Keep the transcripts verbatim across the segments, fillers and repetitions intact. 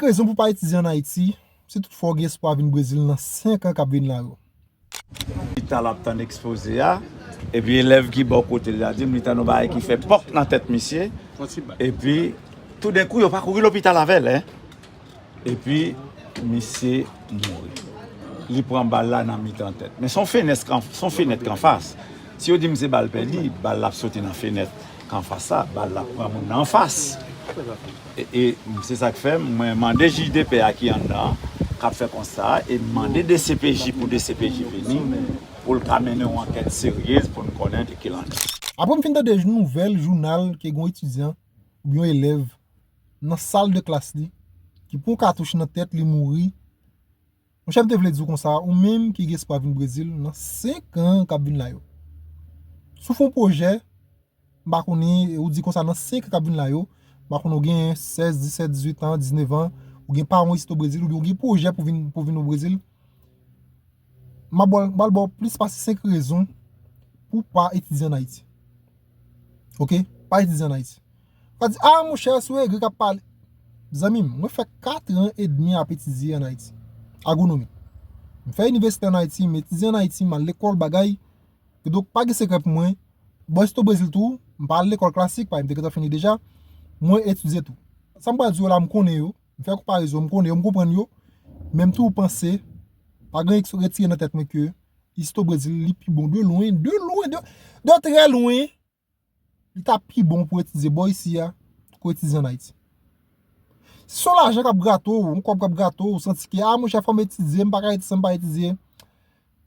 kèk rezon pou pa etidye ann Ayiti, si toutfwa w gen espwa vin Brezil nan senk an k ap vin la yo. Li t al ap tann ekspoze a, epi elèv ki bò kote l la di m li tann yon bagay ki fè pòk nan tèt misye, epi toudenkou yo pa kouri lopital avè l, en. Epi misye mouri. Li pran bal la nan mitan tèt. Men se yon fenèt k anfas. Si yo di m se bal pèdi, bal la ap soti nan fenèt k anfas la, bal la ap pran moun nan anfas. E se sa k fè mwen mande jij de pè a ki anndan an k ap fè konsta a e m mande DCPJ pou DCPJ vini pou l ka mennen yon ankèt seryez pou n konnen de ki l anndan. Apre m fin tande nouvèl jounal ke gen yon etidyan oubyen yon elèv nan sal de klas li ki pran katouch nan tèt li mouri. Monchè, m te vle di w konsa, ou menm ki gen espwa vin Brezil nan senk an k ap vin la yo, si w fè yon pwojè, m pa konnen, ou di konsa nan senk an k ap vin la yo, m pa konnen ou gen sèz, disèt, dizuit an, diznèf an, ou gen paran w isit o Brezil, oubyen ou gen pwojè pou vin, pou vin o Brezil, m ap ba w, m pral ba w plis pase senk rezon pou w pa etidye ann Ayiti. Oke? Pa etidye ann Ayiti. Ou ka di, a monchè, se yon egre k ap pale. Zanmi m, mwen fè kat an edmi ap etidye ann Ayiti. Agwonomi. M fè inivèsite ann Ayiti, m etidye ann Ayiti, m al lekòl, bagay. Kidonk, pa gen sekrè pou mwen. Bò isit o Brezil tou, m pa al lekòl klasik, paske m te gentan fini deja. Mwen etidye tou. Sa m pral di yo la, m konnen yo. M fè konparezon, m konnen yo, m konprann yo. Men m toujou panse, pa gen anyen ki retire nan tèt mwen ke isit o Brezil, li pi bon de lwen, de lwen, de, de trè lwen. Li ta pi bon pou etidye bò isi a ke w etidye ann Ayiti. Si se yon lajan k ap grate w, yon kòb k ap grate w, ou santi ke, a monchè, fò m etidye, m pa ka ret san m pa etidye.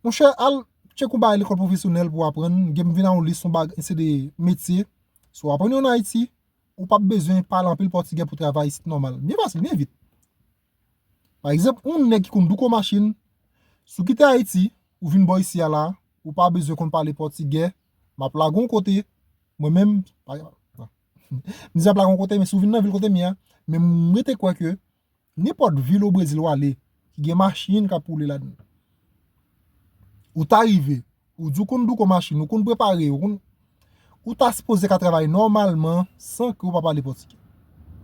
Monchè, al tcheke yon bagay lekòl pwofesyonèl pou w aprann, gen m vin a yon lis yon bagay, se de metye. Si w aprann yo ann Ayiti, ou p ap bezwen pale anpil pòtigè pou travay isit nòmal. Byen fasil, byen vit. Pa egzanp, yon nèg ki konn douko machin, si w kite Ayiti, ou vin bò isi a la, ou pa bezwen konn pale pòtigè, m ap lage w yon kote, mwen menm, pa, m di m ap lage w yon kote, men si w vin nan vil kote m ye a, men m rete kwè ke nenpòt vil o Brezil w ale, ki gen machin k ap woule ladan l, ou ta rive, ou di w konn douko machin, ou konn prepare, ou konn, ou ta sipoze ka travay nòmalman san ke w pa pale pòtigè.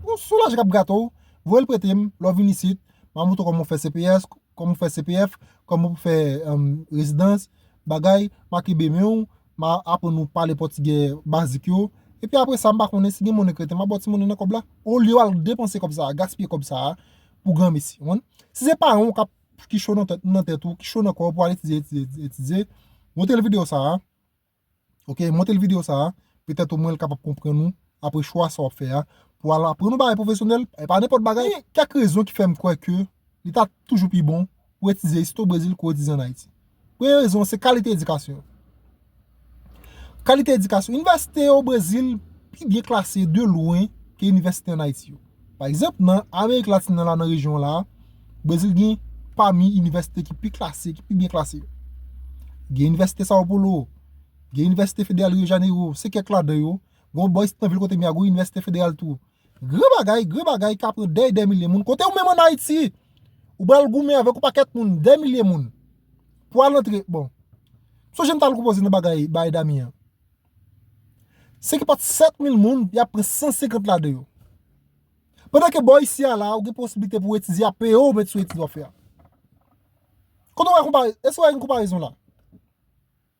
Bon, si se yon lajan k ap grate w, voye l prete m, lè w vin isit, m a montre w kòman w fè CPS, kòman w fè CPF, kòman w fè, um, rezidans, bagay, m a kenbe men w, m a aprann ou pale pòtigè bazik yo. Epi apre sa, m pa konnen si gen monnen k rete, m a ba w ti monnen nan kòb la. Olye w al depanse kòb sa a, gaspiye kòb sa a pou granmesi. Ou konprann? Si se paran w k ap, ki cho nan tèt, nan tèt ou, ki cho nan kò w pou al etidye, etidye, etidye, montre l videyo sa a. Oke, montre l videyo sa a. Petèt omwen l kapab konprann ou apre chwa sa w ap fè a. Pou al aprann yon bagay pwofesyonèl, e pa nenpòt bagay. Gen kèk rezon ki fè m kwè ke li ta toujou pi bon pou etidye isit o Brezil ke w etidye ann Ayiti. Premye rezon an, se kalite edikasyon. Kalite edikasyon. Inivèsite o Brezil pi byen klase de lwen ke inivèsite ann Ayiti yo. Pa egzanp, nan Amerik Latin nan la, nan rejyon an la, Brezil gen pami inivèsite ki pi klase, ki pi byen klase yo. Gen Inivèsite São Paulo, gen Inivèsite Federal Rio de Janeiro, se kèk ladan yo. Gen yon bò isit nan vil kote m ye a, gen yon Inivèsite Federal tou. Gran bagay, gran bagay, k ap pran dè, dè milye moun. Kote ou menm ann Ayiti, ou pral goumen avèk yon pakèt moun, dè milye moun, pou al antre, bon. Sonje m t al konpoze nan bagay, bagay Dami an. Se ki pa t sèt mil moun, y ap pran san senkant ladan yo. Pandan ke bò isi a la, ou gen posiblite pou etidye a peye w, mèt sou etid w ap fè a. Kote w wè konpare, èske w wè gen konparezon la?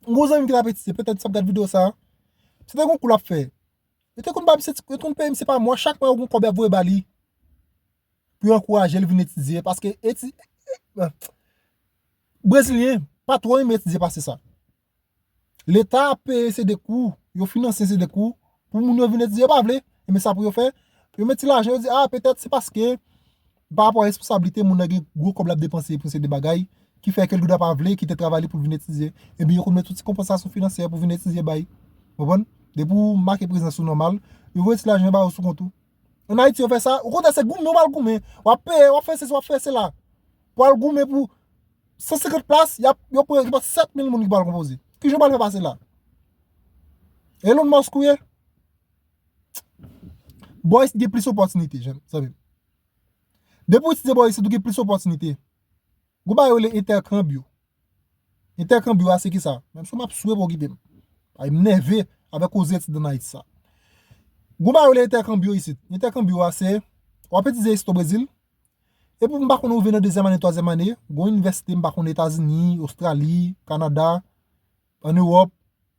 Yon gwo zanmi m ki t ap etidye, petèt s ap gad videyo sa a. Se te gen yon kou l ap fè. Yo te konn ba misye, yo te konn peye misye pa mwa, chak mwa yo gen yon kòb y ap voye ba li. Pou yo ankouraje l vin etidye, paske eti, Brezilyen pa twò renmen etidye pase sa. Leta ap peye se de kou, yo finanse se de kou, pou moun yo vin etidye, yo pa vle, enben sa pou yo fè, yo met ti lajan, yo di, a, petèt se paske pa rapò a responsablite, moun nan gen gwo kòb l ap depanse pou se de bagay, ki fè ke l gen dwa pa vle kite travay li pou l vin etidye. Ebyen, yo konn met yon ti konpansasyon finansyè pou vin etidye bay. Konprann? Depi w make prezans ou nòmal, yo voye ti lajan ba ou sou kont ou. Ann Ayiti, yo fè sa, okontrè, se goumen w pral goumen. W ap peye, w ap fè sesi, w ap fè sela. Pou al goumen pou san senkant plas, y ap, yo pran, yo pran sèt mil moun ki pral konpoze. Kijan w pral fè pase la? Elon Musk ou ye? Bò isit gen plis opòtinite, zanmi m. Depi w etidye bò isit, ou gen plis opòtinite. Gon bagay yo rele entèkanbyo. Entèkanbyo a se kisa? Menm si m ap swe pou okipe m. Ay, m nève avèk koze etid ann Ayiti sa. Gon bagay yo rele entèkanbyo isit. Entèkanbyo a se, w ap etidye isit o Brezil, Epi m pa konnen ou vin nan dezyèm ane, twazyèm ane, gon inivèsite, m pa konnen Etazini, Ostrali, Kanada, ann Ewòp,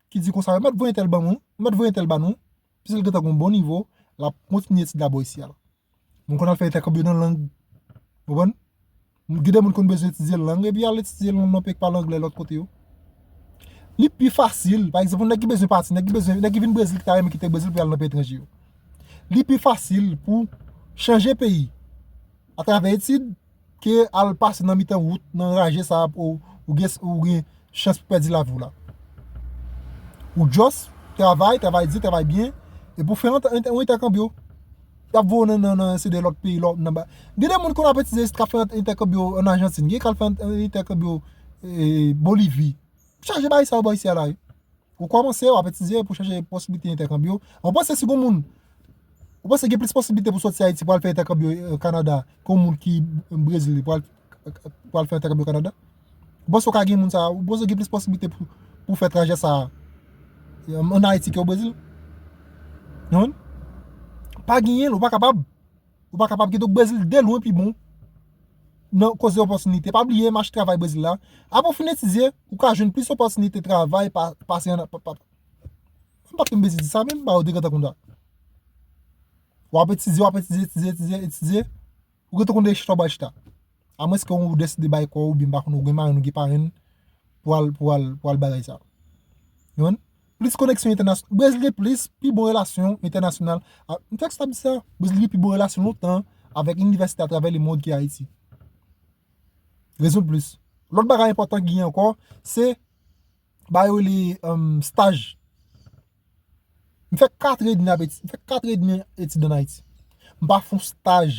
ki di konsa, yo mèt voye entèl ban nou, yo mèt voye entèl ba nou, piske l gentan gon bon nivo, l ap kontinye etid la bò isi a la. Moun konn al fè entèkanbyo nan lang, konprann? Gen de moun konn bezwen etidye lang, epi al etidye lang nan peyi k pale anglè lòt kote yo. Li pi fasil, pa egzanp, yon nèg ki bezwen pati, nèg ki bezwen, nèg ki vin Brezil, ki ta renmen kite Brezil pou y al nan peyi etranje yo. Li pi fasil pou chanje peyi atravè etid ke al pase nan mitan wout, nan raje sa a pou ou gen, ou gen chans pou pèdi lavi w la. Ou just travay, travay di, travay byen, epi w fè yon, yon, yon entèkanbyo. Y ap voye w nan, nan, nan, se de lòt peyi, lòt, nan ba. Gen de moun konn ap etidye isit k ap fè entèkanbyo ann Ajantin, gen k al fè entèkanbyo, eh, Bolivi. Chaje bagay sa yo bò isi a la, wi. Ou kòmanse, w ap etidye pou chache posiblite entèkanbyo. Ou panse si gon moun, ou panse gen plis posiblite pou soti Ayiti pou al fè entèkanbyo, eh, Kanada, ke yon moun ki Brezil pou al, pou al fè entèkanbyo Kanada? Ou panse w ka gen moun sa, ou panse gen plis posiblite pou, pou fè trajè sa a, eh, ann Ayiti ke o Brezil? Non? Pa genyen l, ou pa kapab. Ou pa kapab gen, donk Brezil de lwen pi bon nan koze opòtinite. Pa bliye mache travay Brezil la. Apre w fin etidye, ou ka jwenn plis opòtinite travay pa, pase ann, pa, pa, m pa t menm bezwen di sa, menm ba yo te gentan konn sa. W ap etidye, w ap etidye, etidye, etidye, etidye. Ou gentan konn de chita w bay chita. Amwenske ou deside bay kò w, oubyen m pa konn ou gen marenn, ou gen parenn, pou al, pou al, pou al bagay sa. Ou konprann? Plis koneksyon entènasyonal. Brezil gen plis, pi bon relasyon entènasyonal. A, m fèk sa di sa. Brezil gen pi bon relasyon lontan avèk inivèsite atravè lemond ke Ayiti. Rezon plis. Lòt bagay enpòtan ki gen ankò, se bagay yo rele, um, staj. M fè kat edmi ap eti-, m fè kat edmi etid ann Ayiti. M pa fè yon staj.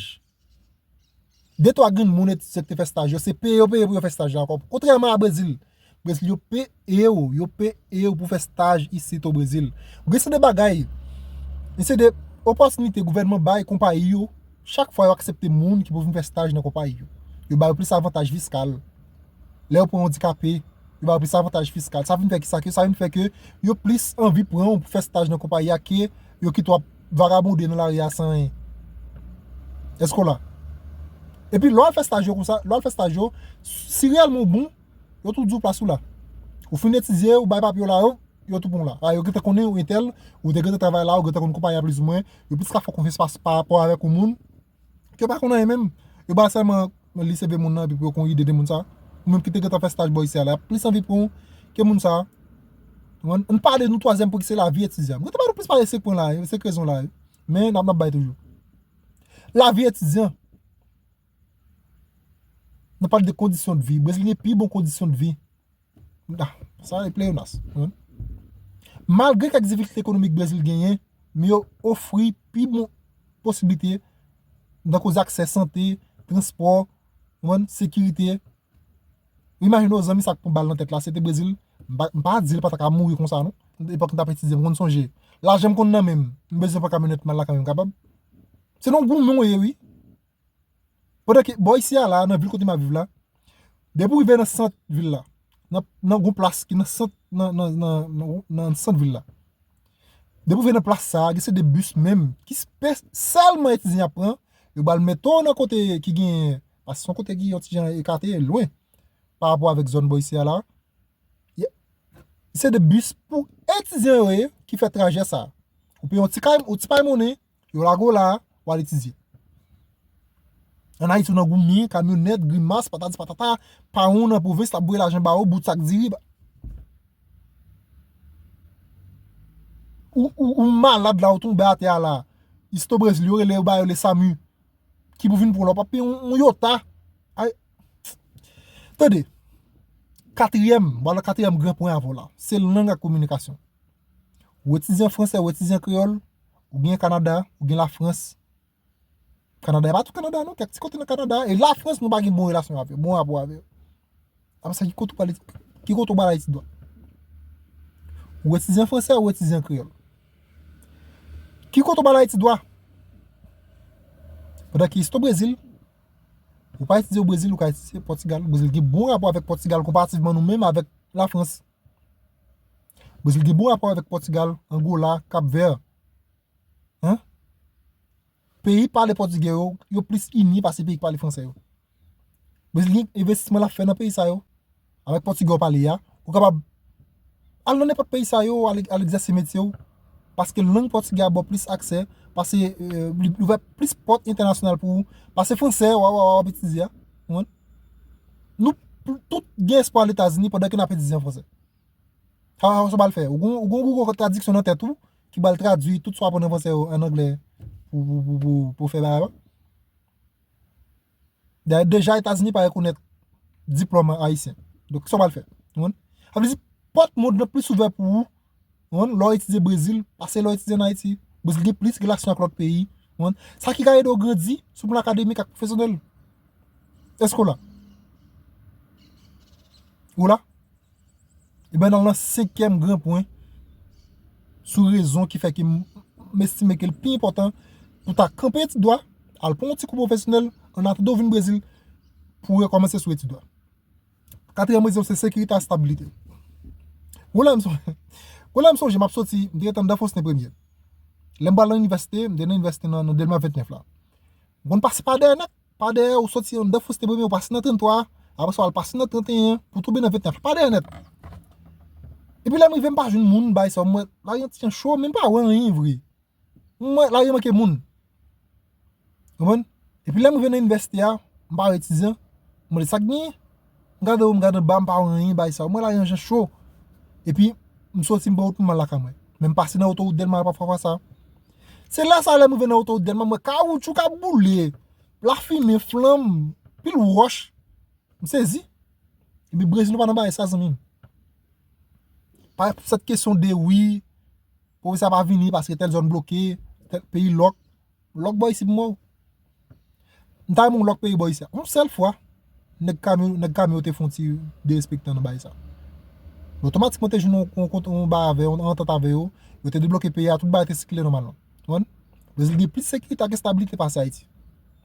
De twa grenn moun etidyan ki te fè staj yo, se peye yo peye pou yo fè staj la ankò. Kontrèman a Brezil, Brezil yo peye w, yo peye w pou fè staj isit o Brezil. Gen se de bagay, gen se de opòtinite gouvènman bay konpayi yo, chak fwa yo aksepte moun ki pou vin fè staj nan konpayi yo. Yo ba yo plis avantaj fiskal. Lè yo pran yon andikape, yo ba yo plis avantaj fiskal. Sa vin fè ki sa ke, sa vin fè ke yo plis anvi pran w pou fè staj nan konpayi a ke yo kite w ap vagabonde nan lari a san anyen. Èske w la? Epi lè w al fè staj yo konsa, lè w al fè staj yo, si reyèlman w bon, yo tou di w plas ou la. Ou fin etidye, ou bay papye w la, yo, yo tou pran w la. A, yo gentan konnen ou entèl, ou te gentan travay la, ou gentan konn konpayi a plizoumwen, yo plis ka fè w konfyans pa, pa rapò avèk yon moun ke pa konn anyen menm. Yo ba sèlman li seve moun nan epi pou yo konn ide de moun sa. Ou menm ki te gentan fè staj bò isi a la, y ap plis anvi pran w ke moun sa. Ann, ann pale nou twazyèm pwen ki se lavi etidyan. Mwen te pale plis pale senk pwen la, senk rezon la. Men n ap, n ap bay toujou. Lavi etidyan. N ap pale de kondisyon de vi. Brezil gen pi bon kondisyon de vi. Ah, sa e pleyonas. Malgre kèk difikilte ekonomik Brezil genyen, men yo ofri pi bon posiblite nan koze aksè sante, transpò, ou konprann, sekirite. Imajine w zanmi sa k pran bal nan tèt la, se te Brezil, m pa, m pa di l pa ta ka mouri konsa non. Epòk m t ap etidye, m konn sonje. Lajan m konn nan men m, m bezwen pran kamyonèt m al lakay mwen, m kapab? Se nan goumen w ye wi. Pandan ke bò isi a la, nan vil kote m ap viv la, depi w rive nan sant vil la, nan, nan gon plas ki nan sant, nan, nan, nan, nan, nan sant vil la, depi w rive nan plas sa a, gen se de bis menm ki spesèlman etidyan ap pran, yo pral mete w nan kote ki gen, paske se yon kote ki yon ti jan ekate, lwen, pa rapò avèk zòn bò isi a la. Se de bis pou etidyan yo ye ki fè trajè sa a. Ou peye yon ti kay, yon ti pay monnen, yo lage w la, w al etidye. Ann Ayiti, ou nan goumen, kamyonèt, grimas, patati patata, pawon nan pwovens, l ap voye lajan ba ou, bout sak diri. Ou, ou, ou malad la, ou tonbe atè a la. Isit o Brezil, yo rele yo ba yo le SAMU. Ki pou vin pran w la, w p ap peye yon, yon yota. Ay. Tande. Katriyèm, m pral nan katriyèm gran pwen avè w la. Se lang ak kominikasyon. Ou etidyan fransè, ou etidyan kreyòl, ou gen Kanada, ou gen Lafrans. Kanada, e pa tout Kanada non, kèk ti kote nan Kanada. E Lafrans, nou pa gen bon relasyon avè yo, bon rapò avè yo. Apre sa, ki kote w pral, ki kote w pral Ayiti dwa? Ou etidyan fransè, ou etidyan kreyòl? Ki kote w pral Ayiti dwa? Pandan ke isit o Brezil, ou pa etidye o Brezil, ou ka etidye Pòtigal. Brezil gen bon rapò avèk Pòtigal konparativman nou menm avèk Lafrans. Brezil gen bon rapò avèk Pòtigal, Angola, Kap Vè. Hein? Peyi pale pòtigè yo, yo plis ini pase peyi ki pale fransè yo. Brezil gen envestisman l ap fè nan peyi sa yo. Avèk pòtigè w pale a, ou kapab al nan nenpòt peyi sa yo, al, al egzèse metye w. Paske lang pòtigè a ba w plis aksè, paske, euh, li, li ouvè plis pòt entènasyonal pou ou. Paske fransè, w a, w a, w a, w ap etidye a. Ou konprann? Nou pl-, tout gen espwa Letazini pandan ke n ap etidye an fransè. Sa, sa w pral fè? Ou gon, ou gon Google Tradiksyon nan tèt ou ki pral tradui tout sa w aprann an fransè yo an anglè pou, pou, pou, pou, pou fè bagay la. Dayè, deja Etazini pa rekonèt diplòm ayisyen. Donk, sa w pral fè? Ou konprann? Sa vle di, pòt mond lan plis ouvè pou ou, ou konprann, lè w etidye Brezil, pase lè w etidye an Ayiti. Brezil gen plis relasyon ak lòt peyi, ou konprann. Sa ki ka ede w grandi sou plan akademik ak pwofesyonèl. Èske w la? Ou la? Ebyen, n al nan senkyèm gran pwen sou rezon ki fè ke m, m estime ke l pi enpòtan pou ta kanpe etid dwa, al pran yon ti kou pwofesyonèl, annatandan w vin Brezil pou w rekòmanse sou etid dwa. Katriyèm rezon, se sekirite ak estabilite. Gon lè m sonje, gon lè m sonje, m ap soti, m te gentan anndan Faustin Premye. Lè m pral nan inivèsite, m te nan inivèsite nan, nan Dèlma ventnèf la. M konn pase pa dèyè nèt. Pa dèyè, ou soti anndan Faustin Premye, ou pase nan tranntwa, apre sa, w al pase nan tranteyen, pou tonbe nan ventnèf. Pa dèyè nèt. Epi lè m rive, m pa jwenn moun, bay sa, m wè lari an ti jan cho, men m pa wè anyen vre. M wè lari an manke moun. Konprann? Epi lè m rive nan inivèsite a, m pa wè etidyan, m mande sa k genyen. M gade wo, m gade anba, m pa wè anyen, bay sa, m wè lari an jan cho. Epi, m soti, m pran wout pou m al lakay mwen. Men m pase nan otowout Dèlma la pafwa sa. Se lè sa, lè m rive nan otowout Dèlma, m wè kawoutchou k ap boule. Lafimen, flanm, pil wòch. M sezi. Epi Brezil, nou pa nan bagay sa, zanmi m. Pa sèt kesyon de wi, pwofesè a pa vini paske tèl zòn bloke, tèl peyi lòk. Lòk bò isi pou mwen. M ta renmen yon lòk peyi bò isi a. Yon sèl fwa, nèg kamyon, nèg kamyon yo te fè yon ti derespektan nan bagay sa. Men otomatikman te jwenn yon, yon, yon bagay avè yo, yon antant avè yo. Yo te debloke peyi a, tout bagay te sikile nòmalman. Ou konprann? Brezil gen plis sekirite ak estabilite pase Ayiti.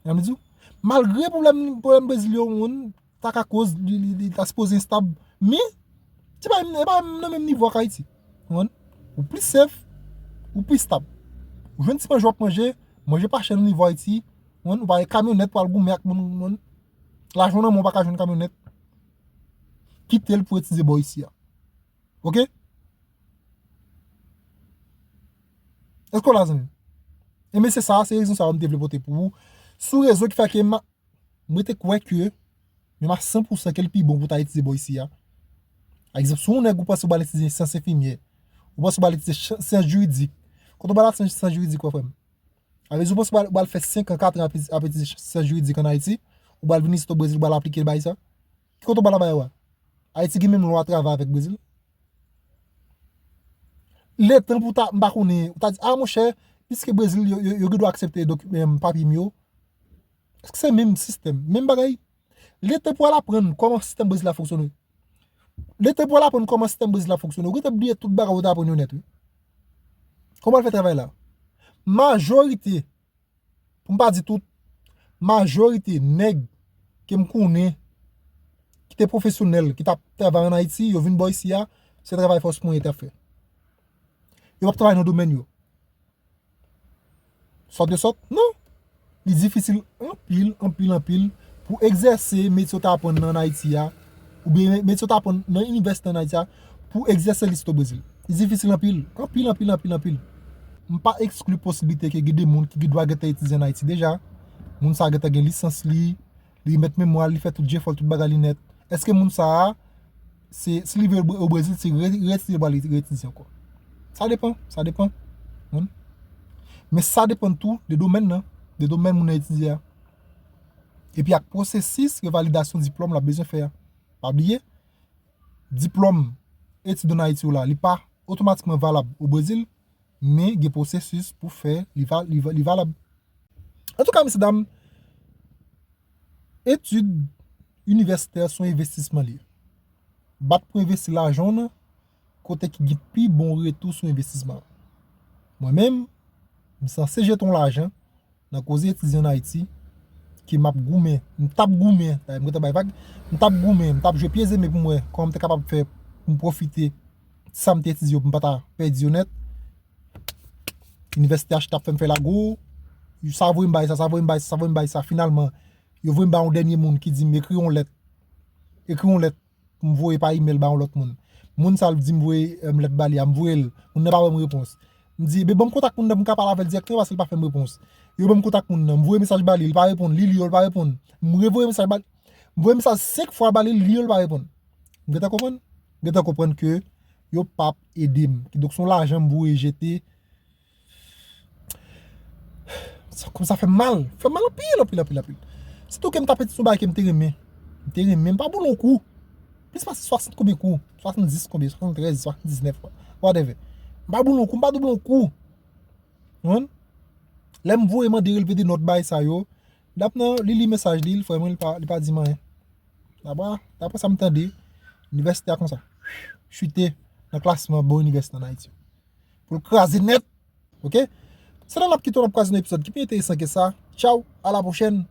Sa vle di w, malgre pwoblèm, pwoblèm Brezil yo, moun ta ka koz li, li, li ta sipoze enstab, men se pa, e pa nan menm nivo ak Ayiti. Ou konprann? Ou plis safe, ou pi stab. Ou jwenn ti manje w ap manje, manje pa chè nan nivo Ayiti. Ou konprann? Ou pa gen kamyonèt pou al goumen ak moun, moun. Lajan w nan men w pa ka jwenn kamyonèt. Kite l pou etidye bò isi a. Oke? Èske w la, zanmi? Enben, se sa, se rezon sa yo m te vle pote pou ou. Sou rezon ki fè ke m, mwen te kwè ke, menm a san pou san, ke l pi bon pou ta etidye bò isi a. Pa egzanp, si w nèg ou panse w pral etidye syans enfimyè, ou panse w pral etidye ch-, syans jiridik, kote w pral al syans, syans jiridik, wè, frè m? Sa vle di, ou panse w pral, w pral fè senk an, kat an ap, ap etidye syans jiridik ann Ayiti, ou pral vin isit o Brezil, ou pral aplike bagay sa? Ki kote w pral bay yo a? Ayiti gen menm lwa travay avèk Brezil? Letan pou ta, m pa konnen, ou ta di, a, monchè, piske Brezil, yo, yo, yo gen dwa aksepte doki-, em, papye m yo. Èske se menm sistèm, menm bagay? Letan pou al aprann kòman sistèm Brezil la fonksyone. Letan pou al aprann kòman sistèm Brezil la fonksyone, ou gentan bliye tout bagay ou te aprann yo nèt, wi. Kòman w al fè travay la? Majorite, pou m pa di tout, majorite nèg ke m konnen, ki te pwofesyonèl, ki t ap travay ann Ayiti, yo vin bò isi a, se travay fòs mwen yo t ap fè. Yo p ap travay nan domèn yo. Sòt yo sòt? Non. Li difisil anpil, anpil, anpil pou egzèse metye w ta aprann nan Ayiti a, oubyen metye w ta aprann nan inivèsite ann Ayiti a, pou egzèse l isit o Brezil. Li difisil anpil, anpil, anpil, anpil, anpil. M pa ekskli posiblite ke gen de moun ki gen dwa gentan etidye ann Ayiti deja. Moun sa a gentan gen lisans li, li remèt memwa l, li fè tout jefò l, tout bagay li nèt. Èske moun sa a, se, si li vle o Brezil, se re-, retire l pou al re-, retidye ankò? Sa depann, sa depann. Konprann? Men sa depann tou de domèn nan, de domèn moun nan etidye a. Epi ak pwosesis revalidasyon diplòm l ap bezwen fè a. Pa bliye, diplòm etid ann Ayiti w la, li pa otomatikman valab o Brezil, men gen pwosesis pou fè li va-, li va-, li valab. Antouka, mesye dam, etid inivèsitè se yon envestisman li ye. Bat pou envesti lajan w nan kote ki gen pi bon retou sou envestisman an. Mwen menm, m sanse jete yon lajan nan koze etidye ann Ayiti, ke m ap goumen, m t ap goumen, dayè m gentan bay vag, m t ap goumen, m t ap jwe pye zeme pou m wè kòman m te kapab fè pou m pwofite sa m te etidye yo, pou m pa ta pèdi yo nèt. Inivèsite H T ap fè m fè lago, sa voye m bay sa, sa voye m bay sa, sa voye m bay sa. Finalman, Yo voye m ba yon dènye moun ki di m ekri yon lèt. Ekri yon lèt pou m voye pa imèl ba yon lòt moun. Moun sa l di m voye, em, lèt ba li a, m voye l. Moun nan pa ban m repons. M di, "Ebyen, ban m kontak moun nan pou m ka pale avè l dirèkteman paske l pa fè m repons." Yo ban m kontak moun nan, m voye mesaj ba li, li pa reponn, li li yo, li pa reponn. M revoye mesaj ba li. M voye mesaj senk fwa ba li, li li yo, li pa reponn. M gentan konprann? M gentan konprann ke yo p ap ede m. Kidonk, se yon lajan m voye jete. Sa, kòm sa fè m mal. Fè m mal anpil, anpil, anpil, anpil. Sitou ke m t ap pèdi sou bagay ke m te renmen. M te renmen, m pa boule yon kou. Plis pase swasant konbyen kou? Swasanndis konbyen? Swasanntrèz, swasanndiznèf, whatever. M pa boule yon kou, m pa double yon kou. Konprann? Lè m voye mande repete nòt bay sa yo, dap nan li li mesaj li, l frè mwen, li pa, li pa di m anyen. Dapre, dapre sa m tande, inivèsite a konsa chite nan klasman bon inivèsite ann Ayiti. Pou l kraze nèt, oke? Se la n ap kite w, n ap kwaze yon epizòd ki pi enteresan ke sa. Tchaw, a la pwochèn.